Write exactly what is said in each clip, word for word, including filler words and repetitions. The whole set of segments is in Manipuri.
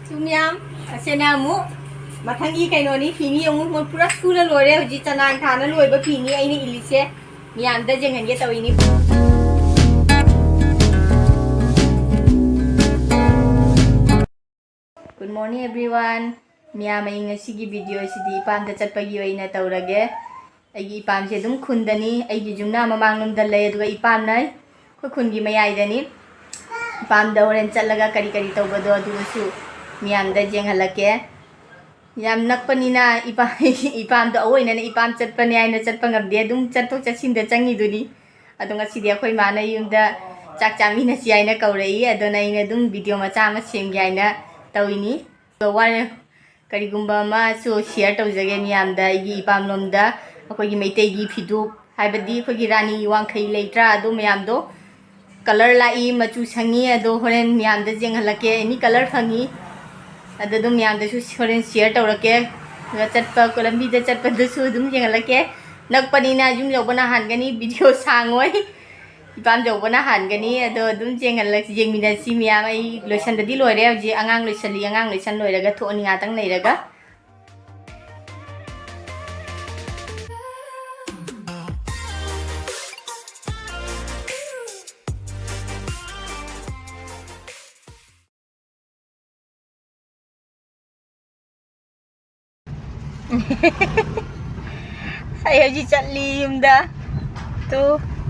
ꯁꯨꯝ ꯌꯥꯝ, ꯑꯁꯤꯅ ꯑꯃꯨꯛ ꯃꯊꯪꯒꯤ ꯀꯩꯅꯣꯅꯤ, ꯐꯤꯅꯤ ꯑꯃꯨꯛ ꯃꯣꯏ ꯄꯨꯔꯥ ꯁꯨꯅ ꯂꯣꯏꯔꯦ꯫ ꯍꯧꯖꯤꯛ ꯆꯅꯥꯡ ꯊꯥꯅ ꯂꯣꯏꯕ ꯐꯤꯅꯤ ꯑꯩꯅ ꯏꯜꯂꯤꯁꯦ꯫ ꯃꯤꯌꯥꯝꯗ ꯌꯦꯡꯍꯟꯒꯦ ꯇꯧꯔꯤꯅꯤ꯫ Good morning everyone. ꯃꯤꯌꯥꯝ, ꯑꯩ ꯉꯁꯤꯒꯤ video ꯑꯁꯤꯗꯤ ꯏꯄꯥꯝꯗ ꯆꯠꯄꯒꯤ ꯑꯣꯏꯅ ꯇꯧꯔꯒꯦ꯫ ꯑꯩꯒꯤ ꯏꯄꯥꯝꯁꯦ ꯑꯗꯨꯝ ꯈꯨꯟꯗꯅꯤ꯫ ꯑꯩꯒꯤ ꯌꯨꯝꯅ ꯃꯃꯥꯡꯂꯣꯝꯗ ꯂꯩ, ꯑꯗꯨꯒ ꯏꯄꯥꯝꯅ ꯑꯩꯈꯣꯏ ꯈꯨꯟꯒꯤ ꯃꯌꯥꯏꯗꯅꯤ꯫ ꯏꯄꯥꯝꯗ ꯍꯣꯔꯦꯟ ꯆꯠꯂꯒ ꯀꯔꯤ ꯀꯔꯤ ꯇꯧꯕꯗꯣ ꯑꯗꯨꯁꯨ ꯃꯤꯌꯥꯝꯗ ꯌꯦꯡꯍꯜꯂꯛꯀꯦ꯫ ꯌꯥꯝ ꯅꯛꯄꯅꯤꯅ ꯏꯄꯥ-, ꯏꯄꯥꯝꯗꯣ ꯑꯑꯣꯏꯅꯅ ꯏꯄꯥꯝ ꯆꯠꯄꯅꯦ ꯍꯥꯏꯅ ꯆꯠꯄ ꯉꯝꯗꯦ, ꯑꯗꯨꯝ ꯆꯠꯊꯣꯛ ꯆꯠꯁꯤꯟꯗ ꯆꯪꯉꯤꯗꯨꯅꯤ꯫ ꯑꯗꯣ ꯉꯁꯤꯗꯤ ꯑꯩꯈꯣꯏ ꯃꯥꯅ ꯌꯨꯝꯗ ꯆꯥꯛ ꯆꯥꯃꯤꯟꯅꯁꯤ ꯍꯥꯏꯅ ꯀꯧꯔꯛꯏ, ꯑꯗꯨꯅ ꯑꯩꯅ ꯑꯗꯨꯝ video ꯃꯆꯥ ꯑꯃ ꯁꯦꯝꯒꯦ ꯍꯥꯏꯅ ꯇꯧꯔꯤꯅꯤ꯫ ꯑꯗꯣ ꯋꯥꯔꯦ, ꯀꯔꯤꯒꯨꯝꯕ ꯑꯃꯁꯨ share ꯇꯧꯖꯒꯦ ꯃꯤꯌꯥꯝꯗ, ꯑꯩꯒꯤ ꯏꯄꯥꯝꯂꯣꯝꯗ ꯑꯩꯈꯣꯏꯒꯤ ꯃꯩꯇꯩꯒꯤ ꯐꯤꯗꯨꯞ, ꯍꯥꯏꯕꯗꯤ ꯑꯩꯈꯣꯏꯒꯤ ꯔꯥꯅꯤ ꯋꯥꯡꯈꯩ ꯂꯩꯇ꯭ꯔꯥ, ꯑꯗꯨ ꯃꯌꯥꯝꯗꯣ colour ꯂꯥꯛꯏ, ꯃꯆꯨ ꯁꯪꯉꯤ, ꯑꯗꯣ ꯍꯣꯔꯦꯟ ꯃꯤꯌꯥꯝꯗ ꯌꯦꯡꯍꯜꯂꯛꯀꯦ꯫ Any colour ꯐꯪꯉꯤ꯫ ꯑꯗꯣ ꯑꯗꯨꯝ ꯃꯌꯥꯝꯗꯁꯨ ꯍꯣꯔꯦꯟ share ꯇꯧꯔꯛꯀꯦ꯫ ꯑꯗꯨꯒ ꯆꯠꯄ, ꯂꯝꯕꯤꯗ ꯆꯠꯄꯗꯨꯁꯨ ꯑꯗꯨꯝ ꯌꯦꯡꯍꯜꯂꯛꯀꯦ꯫ ꯅꯛꯄꯅꯤꯅ ꯌꯨꯝ ꯌꯧꯕꯅ ꯍꯥꯟꯒꯅꯤ, video ꯁꯥꯡꯉꯣꯏ꯫ ꯏꯄꯥꯝ ꯌꯧꯕꯅ ꯍꯥꯟꯒꯅꯤ꯫ ꯑꯗꯣ ꯑꯗꯨꯝ ꯌꯦꯡꯍꯜꯂꯛ-, ꯌꯦꯡꯃꯤꯟꯅꯁꯤ ꯃꯌꯥꯝ꯫ ꯑꯩ ꯂꯣꯏꯁꯟꯕꯗꯤ ꯂꯣꯏꯔꯦ ꯍꯧꯖꯤꯛ꯫ ꯑꯉꯥꯡ ꯂꯣꯏꯁꯜꯂꯤ, ꯑꯉꯥꯡ ꯂꯣꯏꯁꯟ ꯂꯣꯏꯔꯒ ꯊꯣꯛꯑꯅꯤ ꯉꯥꯛꯇꯪ ꯂꯩꯔꯒ꯫ ꯑꯩ ꯍꯧꯖꯤꯛ ꯆꯠꯂꯤ ꯌꯨꯝꯗ꯫ ꯇꯨ,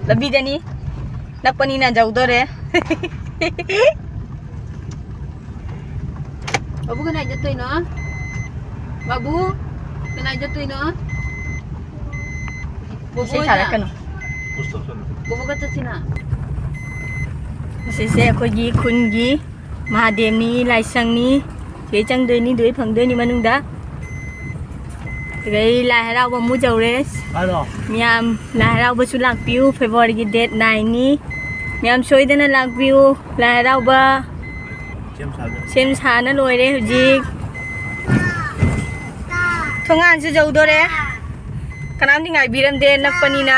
ꯂꯝꯕꯤꯗꯅꯤ꯫ ꯅꯛꯄꯅꯤꯅ ꯌꯧꯗꯣꯔꯦ꯫ ꯕꯥꯕꯨ, ꯀꯅꯥꯏ ꯆꯠꯇꯣꯏꯅꯣ? ꯕꯥꯕꯨ, ꯀꯅꯥꯏ ꯆꯠꯇꯣꯏꯅꯣ? ꯏꯁꯩ ꯕꯣꯕꯣꯒ? ꯊꯥꯔꯛꯀꯅꯨ꯫ ꯕꯣꯕꯣꯒ ꯆꯠꯁꯤꯅ꯫ ꯑꯁꯤꯁꯦ ꯑꯩꯈꯣꯏꯒꯤ ꯈꯨꯟꯒꯤ ꯃꯍꯥꯗꯦꯕꯅꯤ, ꯂꯥꯏꯁꯪꯅꯤ꯫ ꯁꯤꯗꯩ ꯆꯪꯗꯣꯏꯅꯤ, ꯑꯗꯨꯗꯩ ꯐꯪꯗꯣꯏꯅꯤ ꯃꯅꯨꯡꯗ꯫ ꯑꯗꯨꯗꯩ ꯂꯥꯏ ꯍꯔꯥꯎꯕ ꯑꯃꯨꯛ ꯌꯧꯔꯦ꯫ ꯍꯜꯂꯣ꯫ ꯃꯌꯥꯝ ꯂꯥꯏ ꯍꯔꯥꯎꯕꯁꯨ ꯂꯥꯛꯄꯤꯌꯨ, February ꯒꯤ date nine ꯅꯤ꯫ ꯃꯌꯥꯝ ꯁꯣꯏꯗꯅ ꯂꯥꯛꯄꯤꯌꯨ꯫ ꯂꯥꯏ ꯍꯔꯥꯎꯕ ꯁꯦꯝ ꯁꯥꯗ꯫ ꯁꯦꯝ ꯁꯥꯅ ꯂꯣꯏꯔꯦ ꯍꯧꯖꯤꯛ꯫ ꯊꯣꯡꯒꯥꯟꯁꯨ ꯌꯧꯗꯣꯔꯦ꯫ ꯀꯅꯥꯝꯗꯤ ꯉꯥꯏꯕꯤꯔꯝꯗꯦ, ꯅꯛꯄꯅꯤꯅ꯫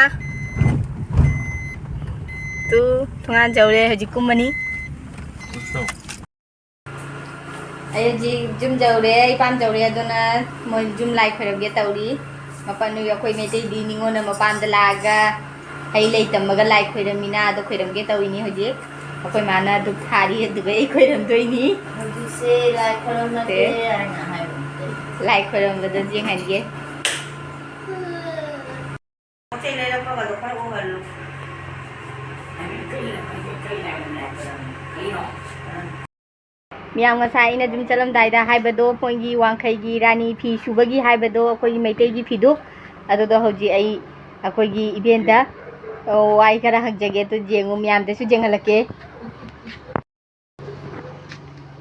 ꯇꯨ, ꯊꯣꯡꯒꯥꯟ ꯌꯧꯔꯦ, ꯍꯧꯖꯤꯛ ꯀꯨꯝꯃꯅꯤ꯫ ꯂꯦꯞꯁꯇꯣ꯫ ꯑꯩ ꯍꯧꯖꯤꯛ ꯌꯨꯝ ꯌꯧꯔꯦ, ꯏꯄꯥꯝ ꯌꯧꯔꯦ, ꯑꯗꯨꯅ ꯃꯣꯏ ꯌꯨꯝ ꯂꯥꯏ ꯈꯣꯏꯔꯝꯒꯦ ꯇꯧꯔꯤ꯫ ꯃꯄꯥꯟ, ꯑꯩꯈꯣꯏ ꯃꯩꯇꯩꯗꯤ ꯅꯤꯉꯣꯜꯅ ꯃꯄꯥꯝꯗ ꯂꯥꯛꯑꯒ ꯍꯩ ꯂꯩ ꯇꯝꯃꯒ ꯂꯥꯏ ꯈꯣꯏꯔꯝꯃꯤꯅ, ꯑꯗꯣ ꯈꯣꯏꯔꯝꯒꯦ ꯇꯧꯔꯤꯅꯤ ꯍꯧꯖꯤꯛ꯫ ꯑꯩꯈꯣꯏ ꯃꯥꯅ ꯙꯨꯞ ꯊꯥꯔꯤ, ꯑꯗꯨꯒ ꯑꯩ ꯈꯣꯏꯔꯝꯗꯣꯏꯅꯤ꯫ ꯍꯧꯖꯤꯛꯁꯦ ꯂꯥꯏ ꯈꯣꯏꯔꯝꯃꯒꯦ ꯁꯦ꯫ ꯍꯥꯏꯅ ꯍꯥꯏꯕ꯫ ꯂꯥꯏ ꯈꯣꯏꯔꯝꯕꯗꯣ ꯌꯦꯡꯍꯟꯒꯦ꯫ ꯄꯣꯠ ꯆꯩ ꯂꯩꯔꯛꯄꯒꯗꯣ ꯈꯔ ꯎꯍꯜꯂꯨ꯫ ꯃꯌꯥꯝ, ꯉꯁꯥꯏ ꯑꯩꯅ ꯑꯗꯨꯝ ꯆꯠꯂꯝꯗꯥꯏꯗ ꯍꯥꯏꯕꯗꯣ, ꯃꯣꯏꯒꯤ ꯋꯥꯡꯈꯩꯒꯤ ꯔꯥꯅꯤ ꯐꯤ ꯁꯨꯕꯒꯤ ꯍꯥꯏꯕꯗꯣ, ꯑꯩꯈꯣꯏꯒꯤ ꯃꯩꯇꯩꯒꯤ ꯐꯤꯗꯨ, ꯑꯗꯨꯗꯣ ꯍꯧꯖꯤꯛ ꯑꯩ ꯑꯩꯈꯣꯏꯒꯤ ꯏꯕꯦꯟꯗ, ꯑꯣ, ꯋꯥꯍꯩ ꯈꯔ ꯍꯪꯖꯒꯦ꯫ ꯑꯗꯨ ꯌꯦꯡꯉꯨ, ꯃꯌꯥꯝꯗꯁꯨ ꯌꯦꯡꯍꯜꯂꯛꯀꯦ꯫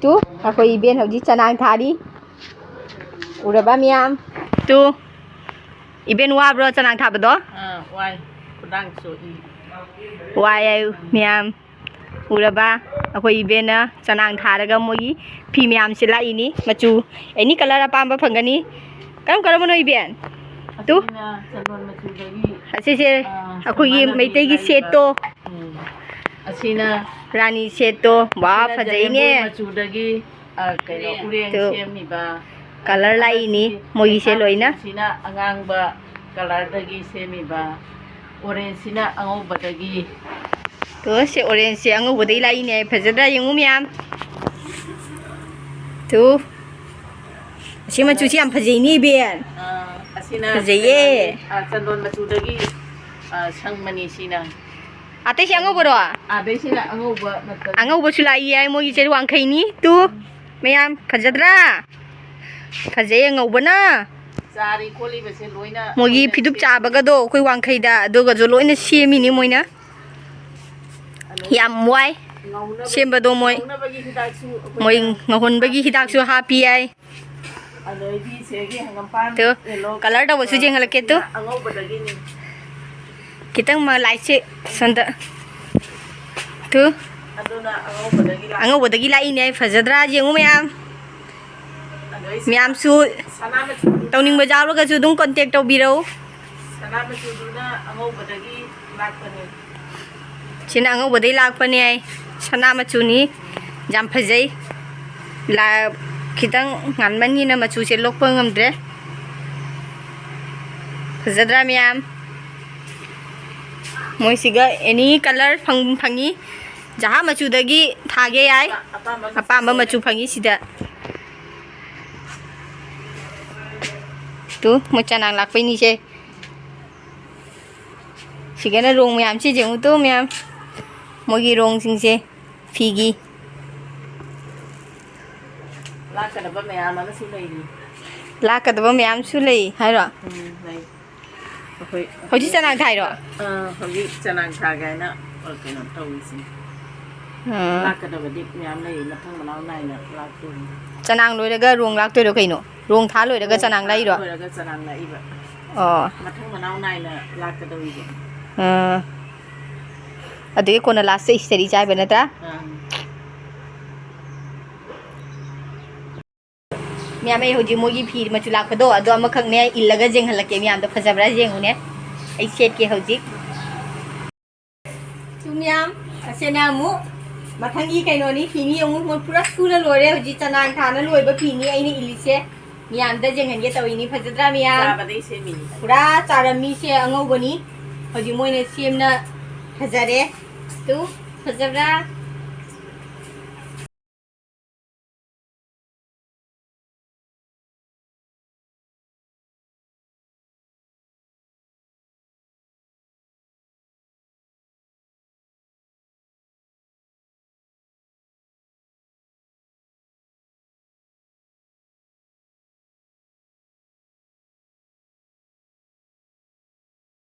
ꯇꯨ, ꯑꯩꯈꯣꯏ ꯏꯕꯦꯟ ꯍꯧꯖꯤꯛ ꯆꯅꯥꯡ ꯊꯥꯔꯤ꯫ ꯎꯔꯕ ꯃꯌꯥꯝ? ꯇꯨ, ꯏꯕꯦꯟ ꯋꯥꯕ꯭ꯔꯣ ꯆꯅꯥꯡ ꯊꯥꯕꯗꯣ? ꯑꯥ, ꯋꯥꯏ꯫ ꯈꯨꯗꯥꯡ ꯆꯣꯠꯂꯤ꯫ ꯋꯥꯏ ꯍꯥꯏꯌꯨ ꯃꯌꯥꯝ꯫ ꯎꯔꯕ? ꯑꯩꯈꯣꯏ ꯏꯕꯦꯟꯅ ꯆꯅꯥꯡ ꯊꯥꯔꯒ ꯃꯣꯏꯒꯤ ꯐꯤ ꯃꯌꯥꯝꯁꯦ ꯂꯥꯛꯏꯅꯤ꯫ ꯃꯆꯨ ꯑꯦꯅꯤ ꯀꯂꯔ ꯑꯄꯥꯝꯕ ꯐꯪꯒꯅꯤ꯫ ꯀꯔꯝ ꯀꯔꯝꯕꯅꯣ ꯏꯕꯦꯟ? ꯇꯨ꯫ ꯑꯁꯤꯅ ꯆꯟꯗꯣꯟ ꯃꯆꯨꯗꯒꯤ, ꯑꯁꯤꯁꯦ ꯑꯥ, ꯑꯩꯈꯣꯏꯒꯤ ꯁꯅꯥ ꯃꯆꯨ ꯃꯩꯇꯩꯒꯤ ꯂꯩꯕ꯫ ꯁꯦꯠꯇꯣ꯫ ꯎꯝ꯫ ꯑꯁꯤꯅ ꯔꯥꯅꯤ ꯁꯦꯠꯇꯣ꯫ ꯋꯥ, ꯑꯁꯤꯅ ꯐꯖꯩꯅꯦ꯫ ꯖꯦꯔꯦꯝꯕꯨ ꯃꯆꯨꯗꯒꯤ, ꯑ, ꯀꯩꯅꯣ, ꯎꯔꯦꯡ ꯇꯨ꯫ ꯁꯦꯝꯃꯤꯕ꯫ ꯀꯂꯔ ꯂꯥꯛꯏꯅꯤ ꯃꯣꯏꯒꯤꯁꯦ ꯂꯣꯏꯅ꯫ ꯑꯁꯤꯅ ꯑꯉꯥꯡꯕ ꯀꯂꯔꯗꯒꯤ ꯁꯦꯝꯃꯤꯕ, ꯑꯣꯔꯦꯟꯖꯁꯤꯅ ꯑꯉꯧꯕꯗꯒꯤ꯫ ꯇꯨ, ꯁꯤ ꯑꯣꯔꯦꯟꯖꯁꯦ ꯑꯉꯧꯕꯗꯒꯤ ꯂꯥꯛꯏꯅꯦ꯫ ꯐꯖꯗ꯭ꯔꯥ? ꯌꯦꯡꯉꯨ ꯃꯌꯥꯝ꯫ ꯇꯨ꯫ ꯑꯁꯤ ꯃꯆꯨꯁꯤ ꯌꯥꯝ ꯐꯖꯩꯅꯦ, ꯏꯕꯦꯟ꯫ ꯑ, ꯑꯁꯤꯅ ꯐꯖꯩꯌꯦ꯫ ꯀꯩꯅꯣꯅꯤ, ꯑ, ꯆꯟꯗꯣꯟ ꯃꯆꯨꯗꯒꯤ, ꯑ, ꯁꯪꯕꯅꯤ ꯁꯤꯅ꯫ ꯑꯇꯩꯁꯤ ꯑꯉꯧꯕꯔꯣ? ꯑꯗꯩꯁꯤꯅ ꯑꯉꯧꯕ ꯃꯆꯨ꯫ ꯑꯉꯧꯕꯁꯨ ꯂꯥꯛꯏ ꯍꯥꯏ, ꯃꯣꯏꯒꯤꯁꯦ ꯋꯥꯡꯈꯩꯅꯤ꯫ ꯇꯨ, ꯃꯌꯥꯝ, ꯐꯖꯗ꯭ꯔꯥ? ꯐꯖꯩ ꯑꯉꯧꯕꯅ꯫ ꯆꯥꯔꯤ ꯈꯣꯠꯂꯤꯕꯁꯦ ꯂꯣꯏꯅ ꯃꯣꯏꯒꯤ ꯑꯩꯈꯣꯏꯅ ꯐꯤꯗꯨꯞ ꯁꯦꯝꯃꯤ꯫ ꯆꯥꯕꯒꯗꯣ ꯑꯩꯈꯣꯏ ꯋꯥꯡꯈꯩꯗ, ꯑꯗꯨꯒꯁꯨ ꯂꯣꯏꯅ ꯁꯦꯝꯃꯤꯅꯤ ꯃꯣꯏꯅ꯫ ꯑꯗꯩ ꯌꯥꯝ ꯋꯥꯏ ꯉꯧꯅꯕ-, ꯁꯦꯝꯕꯗꯣ ꯃꯣꯏ꯫ ꯉꯧꯅꯕꯒꯤ ꯍꯤꯗꯥꯛꯁꯨ ꯑꯩꯈꯣꯏꯅ ꯃꯣꯏ ꯉꯧꯍꯟꯕꯒꯤ ꯍꯤꯗꯥꯛꯁꯨ ꯍꯥꯞꯄꯤ ꯍꯥꯏ꯫ ꯑꯗꯩꯗꯤ ꯁꯤꯒꯤ ꯍꯪꯒꯥꯝꯄꯥꯟ ꯇꯨ, ꯌꯦꯜꯂꯣ, ꯀꯂꯔ ꯇꯧꯕꯁꯨ ꯑ, ꯌꯦꯡꯍꯜꯂꯛꯀꯦ ꯇꯨ꯫ ꯑꯁꯤꯅ ꯑꯉꯧꯕꯗꯒꯤꯅꯤ꯫ ꯈꯤꯇꯪ ꯃ-, ꯂꯥꯏꯠꯁꯦ ꯁꯣꯝꯗ꯫ ꯇꯨ꯫ ꯑꯗꯨꯅ ꯑꯉꯧꯕꯗꯒꯤ ꯂꯥꯛ-, ꯑꯉꯧꯕꯗꯒꯤ ꯂꯥꯛꯏꯅꯦ꯫ ꯐꯖꯗ꯭ꯔꯥ? ꯌꯦꯡꯉꯨ ꯃꯌꯥꯝ꯫ ꯑꯗꯩ ꯁꯤ ꯃꯌꯥꯝꯁꯨ ꯁꯅꯥ ꯃꯆꯨꯗꯨꯅ ꯇꯧꯅꯤꯡꯕ ꯌꯥꯎꯔꯒꯁꯨ ꯑꯗꯨꯝ ꯀꯣꯟꯇꯦꯛ ꯇꯧꯕꯤꯔꯧ꯫ ꯁꯅꯥ ꯃꯆꯨꯗꯨꯅ ꯑꯉꯧꯕꯗꯒꯤ ꯂꯥꯛꯄꯅꯦ꯫ ꯁꯤꯅ ꯑꯉꯧꯕꯗꯒꯤ ꯂꯥꯛꯄꯅꯦ ꯍꯥꯏ꯫ ꯁꯅꯥ ꯃꯆꯨꯅꯤ꯫ ꯌꯥꯝ ꯐꯖꯩ꯫ ꯂꯥ-, ꯈꯤꯇꯪ ꯉꯥꯟꯃꯟꯒꯤꯅ ꯃꯆꯨꯁꯦ ꯂꯣꯛꯄ ꯉꯝꯗ꯭ꯔꯦ꯫ ꯐꯖꯗ꯭ꯔꯥ ꯃꯌꯥꯝ? ꯃꯣꯏꯁꯤꯒ any colour ꯐꯪ-, ꯐꯪꯉꯤ꯫ ꯖꯍꯥ ꯃꯆꯨꯗꯒꯤ ꯊꯥꯒꯦ ꯌꯥꯏ꯫ ꯑꯄꯥꯝꯕ ꯃꯆꯨ ꯑꯄꯥꯝꯕ ꯃꯆꯨ ꯐꯪꯉꯤ ꯁꯤꯗ꯫ ꯇꯨ, ꯃꯣꯏ ꯆꯅꯥꯡ ꯂꯥꯛꯄꯩꯅꯤꯁꯦ꯫ ꯁꯤꯒꯅ ꯔꯣꯡ ꯃꯌꯥꯝꯁꯤ ꯌꯦꯡꯉꯨ ꯇꯨ ꯃꯌꯥꯝ꯫ ꯃꯣꯏꯒꯤ ꯔꯣꯡꯁꯤꯡꯁꯦ ꯐꯤꯒꯤ꯫ ꯂꯥꯛꯀꯗꯕ ꯃꯌꯥꯝ ꯑꯃꯁꯨ ꯂꯩꯔꯤ꯫ ꯂꯥꯛꯀꯗꯕ ꯃꯌꯥꯝꯁꯨ ꯂꯩ ꯍꯥꯏꯔꯣ? ꯎꯝ, ꯂꯩ꯫ ꯑꯩꯈꯣꯏ ꯍꯧꯖꯤꯛ ꯆꯅꯥꯡ ꯊꯥꯏꯔꯣ? ꯑꯥ, ꯍꯧꯖꯤꯛ ꯆꯅꯥꯡ ꯊꯥꯒꯦ ꯍꯥꯏꯅ, ꯑ, ꯀꯩꯅꯣ ꯇꯧꯔꯤꯁꯤꯅꯤ꯫ ꯑꯥ꯫ ꯂꯥꯛꯀꯗꯕꯗꯤ ꯃꯌꯥꯝ ꯂꯩ, ꯃꯊꯪ ꯃꯅꯥꯎ ꯅꯥꯏꯅ ꯂꯥꯛꯇꯣꯏꯅꯤ꯫ ꯆꯅꯥꯡ ꯂꯣꯏꯔꯒ ꯔꯣꯡ ꯂꯥꯛꯇꯣꯏꯔꯣ ꯀꯩꯅꯣ? ꯔꯣꯡ ꯊꯥ ꯂꯣꯏꯔꯒ ꯔꯣꯡ ꯆꯅꯥꯡ ꯊꯥ ꯂꯥꯛꯏꯔꯣ? ꯂꯣꯏꯔꯒ ꯆꯅꯥꯡ ꯂꯥꯛꯏꯕ꯫ ꯑꯣ꯫ ꯃꯊꯪ ꯃꯅꯥꯎ ꯅꯥꯏꯅ ꯂꯥꯛꯀꯗꯧꯔꯤꯕ꯫ ꯑꯥ꯫ ꯑꯗꯨꯒꯤ ꯀꯣꯟꯅ last ꯇ ꯏꯁꯇꯔꯤ ꯆꯥꯏꯕ ꯅꯠꯇ꯭ꯔꯥ? ꯑꯥ꯫ ꯃꯌꯥꯝ, ꯑꯩ ꯍꯧꯖꯤꯛ ꯃꯣꯏꯒꯤ ꯐꯤ ꯃꯆꯨ ꯂꯥꯛꯄꯗꯣ, ꯑꯗꯣ ꯑꯃꯈꯛꯅꯦ ꯏꯜꯂꯒ ꯌꯦꯡꯍꯜꯂꯛꯀꯦ ꯃꯌꯥꯝꯗꯣ, ꯐꯖꯕ꯭ꯔꯥ ꯌꯦꯡꯉꯨꯅꯦ꯫ ꯑꯩ ꯁꯦꯠꯀꯦ ꯍꯧꯖꯤꯛ꯫ ꯇꯨ ꯃꯌꯥꯝ, ꯑꯁꯤꯅ ꯑꯃꯨꯛ ꯃꯊꯪꯒꯤ ꯀꯩꯅꯣꯅꯤ, ꯐꯤꯅꯤ ꯑꯃꯨꯛ ꯃꯣꯏ ꯄꯨꯔꯥ ꯁꯨꯅ ꯂꯣꯏꯔꯦ꯫ ꯍꯧꯖꯤꯛ ꯆꯅꯥꯡ ꯊꯥꯅ ꯂꯣꯏꯕ ꯐꯤꯅꯤ ꯑꯩꯅ ꯏꯜꯂꯤꯁꯦ꯫ ꯃꯌꯥꯝꯗ ꯌꯦꯡꯍꯟꯒꯦ ꯇꯧꯔꯤꯅꯤ, ꯐꯖꯗ꯭ꯔꯥ ꯃꯌꯥꯝ? ꯆꯥꯕꯗꯩ ꯁꯦꯝꯃꯤꯅꯤ꯫ ꯄꯨꯔꯥ ꯆꯥꯔꯝꯃꯤꯁꯦ ꯑꯉꯧꯕꯅꯤ꯫ ꯍꯧꯖꯤꯛ ꯃꯣꯏꯅ ꯁꯦꯝꯅ ꯐꯖꯔꯦ꯫ ꯇꯨ, ꯐꯖꯕ꯭ꯔꯥ?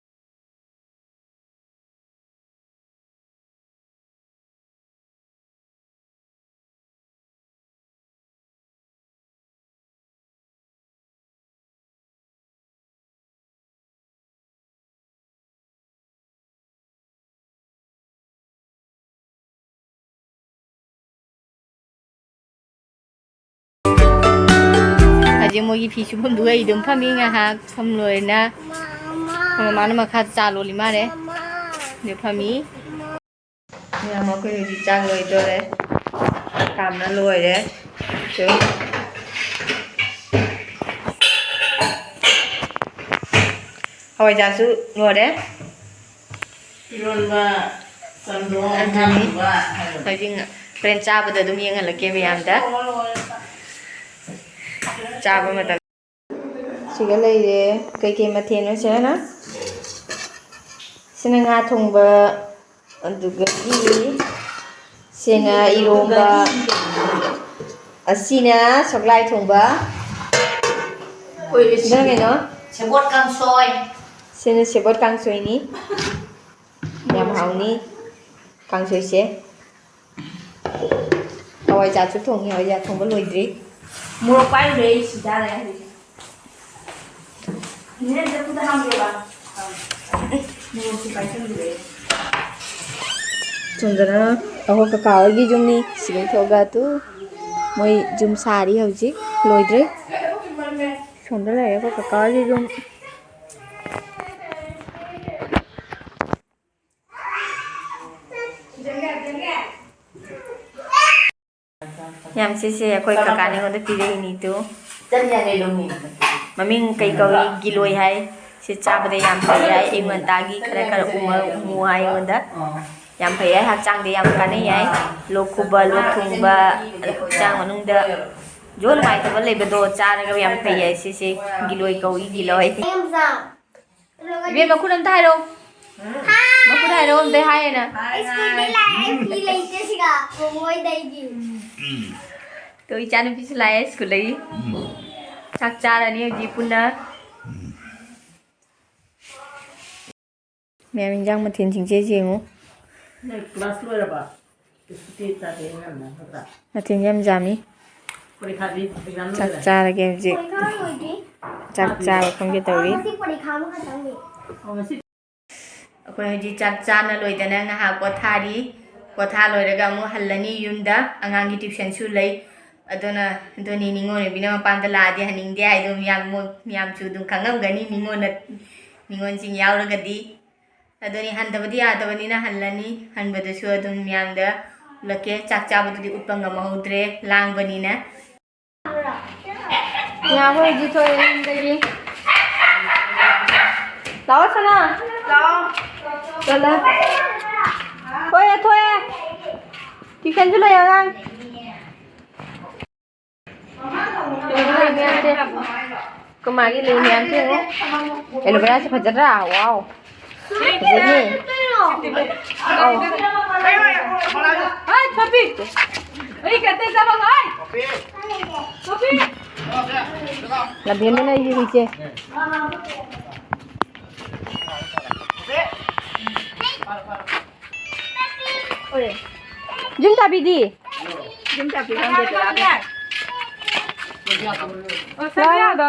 ꯍꯧꯖꯤꯛ ꯃꯣꯏꯒꯤ ꯐꯤ ꯁꯨꯐꯝꯗꯨꯒ ꯑꯩ ꯑꯗꯨꯝ ꯐꯝꯃꯤ ꯉꯥꯏꯍꯥꯛ, ꯐꯝ ꯂꯣꯏꯔꯅ ꯃꯃꯥꯅ ꯃꯈꯥꯗ ꯆꯥ ꯂꯣꯜꯂꯤ ꯃꯥꯜꯂꯦ꯫ ꯑꯗꯨ ꯐꯝꯃꯤ꯫ ꯃꯌꯥꯝ ꯑꯩꯈꯣꯏ ꯍꯧꯖꯤꯛ ꯆꯥꯛ ꯂꯣꯏꯗꯣꯔꯦ꯫ ꯀꯥꯝꯅ ꯂꯣꯏꯔꯦ꯫ ꯍꯋꯥꯏꯖꯥꯔꯁꯨ ꯂꯣꯏꯔꯦ꯫ ꯏꯔꯣꯟꯕ, ꯆꯝꯊꯣꯡ, ꯑꯗꯨꯅꯤ꯫ ꯉꯥ ꯊꯣꯡꯕ ꯍꯥꯏꯕꯗꯣ꯫ ꯍꯧꯖꯤꯛ ꯍꯣꯔꯦꯟ ꯆꯥꯕꯗ ꯑꯗꯨꯝ ꯌꯦꯡꯍꯜꯂꯛꯀꯦ ꯃꯌꯥꯝꯗ꯫ ꯆꯥꯕ ꯃꯇꯝ꯫ ꯁꯤꯒ ꯂꯩꯔꯦ꯫ ꯀꯩꯀꯩ ꯃꯊꯦꯜꯅꯣ ꯁꯤꯅ? ꯁꯤꯅ ꯉꯥ ꯊꯣꯡꯕ, ꯑꯗꯨꯗꯒꯤ ꯁꯤꯅ ꯏꯔꯣꯝꯕ, ꯑꯁꯤꯅ ꯁꯒꯣꯜ ꯊꯣꯡꯕ꯫ ꯑꯩꯈꯣꯏ ꯁꯤꯅ ꯀꯩꯅꯣ? ꯁꯦꯕꯣꯠ ꯀꯥꯡꯁꯣꯏ꯫ ꯁꯤꯅ ꯁꯦꯕꯣꯠ ꯀꯥꯡꯁꯣꯏꯅꯤ꯫ ꯌꯥꯝ ꯍꯥꯎꯅꯤ ꯀꯥꯡꯁꯣꯏꯁꯦ꯫ ꯍꯋꯥꯏꯖꯥꯔꯁꯨ ꯊꯣꯡꯉꯤ, ꯍꯋꯥꯏꯖꯥꯔ ꯊꯣꯡꯕ ꯂꯣꯏꯗ꯭ꯔꯤ꯫ ꯃꯣꯔꯣꯛ ꯄꯥꯏꯔꯨꯔꯦ ꯑꯩ ꯁꯤ ꯆꯥꯔꯦ ꯍꯧꯖꯤꯛ꯫ ꯅꯦꯅꯦ, ꯆꯐꯨꯗ ꯍꯥꯞꯄꯤꯔꯣꯕ? ꯃꯣꯔꯣꯛꯁꯨ ꯄꯥꯏꯁꯜꯂꯨꯔꯦ꯫ ꯁꯣꯝꯗꯅ ꯑꯩꯈꯣꯏ ꯀꯀꯥ ꯍꯣꯏꯒꯤ ꯌꯨꯝꯅꯤ꯫ ꯁꯤꯗꯩ ꯊꯣꯛꯑꯒ ꯑꯗꯨ ꯃꯣꯏ ꯌꯨꯝ ꯁꯥꯔꯤ ꯍꯧꯖꯤꯛ, ꯂꯣꯏꯗ꯭ꯔꯤ꯫ ꯁꯣꯝꯗ ꯂꯩꯔꯦ ꯑꯩꯈꯣꯏ ꯀꯀꯥ ꯍꯣꯏꯒꯤ ꯌꯨꯝ꯫ ꯌꯥꯝ ꯁꯤꯁꯦ ꯑꯩꯈꯣꯏ ꯀꯀꯥꯅ ꯑꯩꯉꯣꯟꯗ ꯄꯤꯔꯛꯏꯅꯤ ꯇꯨ꯫ ꯃꯃꯤꯡ ꯀꯩ ꯀꯧꯏ? ꯒꯤꯂꯣꯏ ꯍꯥꯏ꯫ ꯁꯤ ꯆꯥꯕꯗ ꯌꯥꯝ ꯐꯩ ꯍꯥꯏ꯫ ꯑꯌꯨꯛ ꯉꯟꯇꯥꯒꯤ ꯈꯔ ꯈꯔ ꯎꯃ-, ꯎꯃꯨ ꯍꯥꯏ ꯑꯩꯉꯣꯟꯗ꯫ ꯌꯥꯝ ꯐꯩ ꯍꯥꯏ, ꯍꯛꯆꯥꯡꯗ ꯌꯥꯝ ꯀꯥꯟꯅꯩ ꯍꯥꯏ꯫ ꯂꯣꯛ ꯈꯨꯕ, ꯂꯣꯛ ꯊꯨꯡꯕ, ꯑꯗ ꯍꯛꯆꯥꯡ ꯃꯅꯨꯡꯗ ꯖꯣ ꯅꯨꯡꯉꯥꯏꯇꯕ ꯂꯩꯕꯗꯣ ꯆꯥꯔꯒ ꯌꯥꯝ ꯐꯩ ꯍꯥꯏ꯫ ꯁꯤꯁꯦ ꯒꯤꯂꯣꯏ ꯀꯧꯏ, ꯒꯤꯂꯣꯏ꯫ ꯏꯕꯦꯝ, ꯃꯈꯨꯠ ꯑꯝꯇ ꯍꯥꯏꯔꯛꯑꯣ꯫ ꯃꯈꯨꯠ ꯍꯥꯏꯔꯛꯑꯣ, ꯑꯝꯇ ꯍꯥꯏꯌꯦꯅ꯫ ꯁ꯭ꯀꯨꯜꯗꯤ ꯂꯥꯛꯑꯦ, ꯐꯤ ꯂꯩꯇꯦ ꯁꯤꯒ ꯃꯣꯃꯣꯏꯗꯩꯗꯤ꯫ ꯇꯣ, ꯏꯆꯥꯅꯨꯄꯤꯁꯨ ꯂꯥꯛꯑꯦ ꯁ꯭ꯀꯨꯜꯗꯒꯤ꯫ ꯆꯥꯛ ꯆꯥꯔꯅꯤ ꯍꯧꯖꯤꯛ ꯄꯨꯟꯅ꯫ ꯃꯌꯥꯝ ꯏꯟꯖꯥꯡ ꯃꯊꯦꯜꯁꯤꯡꯁꯦ ꯌꯦꯡꯉꯨ꯫ ꯅꯣꯏ ꯀ꯭ꯂꯥꯁ ꯂꯣꯏꯔꯕ? ꯁꯨꯇꯤ ꯇꯥꯗꯦ ꯑꯉꯥꯡ ꯅꯠꯇ꯭ꯔꯥ? ꯃꯊꯦꯜ ꯌꯥꯝ ꯌꯥꯝꯃꯤ꯫ ꯄꯔꯤꯈꯥꯗꯤ ꯑꯦꯛꯖꯥꯝ ꯆꯥꯛ ꯂꯣꯏꯔꯦ? ꯆꯥꯔꯒꯦ ꯍꯧꯖꯤꯛ꯫ ꯄꯔꯤꯈꯥ ꯂꯣꯏꯗ꯭ꯔꯤ꯫ ꯆꯥꯛ ꯆꯥꯕ ꯐꯝꯒꯦ ꯇꯧꯔꯤ꯫ ꯉꯁꯤ ꯄꯔꯤꯈꯥ ꯑꯃꯈꯛꯇꯪꯅꯤ꯫ ꯑꯣ, ꯉꯁꯤ ꯑꯩꯈꯣꯏ ꯍꯧꯖꯤꯛ ꯆꯥꯛ ꯆꯥꯅ ꯂꯣꯏꯗꯅ ꯉꯥꯏꯍꯥꯛ ꯄꯣꯊꯥꯔꯤ꯫ ꯄꯣꯊꯥ ꯂꯣꯏꯔꯒ ꯑꯃꯨꯛ ꯍꯜꯂꯅꯤ ꯌꯨꯝꯗ꯫ ꯑꯉꯥꯡꯒꯤ ꯇ꯭ꯌꯨꯁꯟꯁꯨ ꯂꯩ꯫ ꯑꯗꯨꯅ, ꯑꯗꯨꯅꯤ ꯅꯤꯉꯣꯜ ꯑꯣꯏꯕꯤꯅ ꯃꯄꯥꯝꯗ ꯂꯥꯛꯑꯗꯤ ꯍꯟꯅꯤꯡꯗꯦ ꯍꯥꯏꯗꯣ ꯃꯌꯥꯝ, ꯃꯣꯏ ꯃꯌꯥꯝꯁꯨ ꯑꯗꯨꯝ ꯈꯪꯉꯝꯒꯅꯤ, ꯅꯤꯉꯣꯜꯅ, ꯅꯤꯉꯣꯜꯁꯤꯡ ꯌꯥꯎꯔꯒꯗꯤ꯫ ꯑꯗꯨꯅꯤ ꯍꯟꯗꯕꯗꯤ ꯌꯥꯗꯕꯅꯤꯅ ꯍꯜꯂꯅꯤ꯫ ꯍꯟꯕꯗꯁꯨ ꯑꯗꯨꯝ ꯃꯌꯥꯝꯗ ꯎꯠꯂꯛꯀꯦ꯫ ꯆꯥꯛ ꯆꯥꯕꯗꯨꯗꯤ ꯎꯠꯄ ꯉꯝꯍꯧꯗ꯭ꯔꯦ, ꯂꯥꯡꯕꯅꯤꯅ꯫ ꯉꯥ ꯍꯣꯏꯗꯤ ꯊꯣꯛꯑꯦ ꯌꯨꯝꯗꯒꯤ꯫ ꯂꯥꯛꯑꯣ ꯁꯅꯥ꯫ ꯂꯥꯛꯑꯣ꯫ ꯆꯠꯂꯣ꯫ ꯊꯣꯛꯑꯦ, ꯊꯣꯛꯑꯦ꯫ ꯇ꯭ꯌꯨꯁꯟꯁꯨ ꯂꯩ ꯑꯉꯥꯡ꯫ ꯂꯩ ꯃꯌꯥꯝꯁꯦ꯫ ꯑꯩꯈꯣꯏ ꯃꯥꯒꯤ ꯂꯩ ꯃꯌꯥꯝꯁꯦ ꯌꯦꯡꯉꯣ꯫ ꯑꯦꯂꯣꯚꯦꯔꯥꯁꯦ ꯐꯖꯗ꯭ꯔꯥ? ꯋꯥꯎ꯫ ꯐꯖꯩꯅꯦ꯫ ꯑꯧ꯫ ꯍꯥꯏ, ꯄꯄꯤ꯫ ꯑꯩ ꯀꯠꯇꯦ ꯆꯠꯂꯣ, ꯍꯥꯏ꯫ ꯄꯄꯤ꯫ ꯂꯝꯕꯦꯟꯗꯅ ꯑꯩꯒꯤ ꯍꯨꯏꯁꯦ꯫ ꯌꯨꯝ ꯆꯥꯕꯤꯗꯤ? ꯌꯨꯝ ꯆꯥꯕꯤ ꯈꯪꯗꯦ, ꯆꯦ ꯔꯥꯕꯤ꯫ ꯑꯣ, ꯁꯛ ꯌꯥꯗ꯫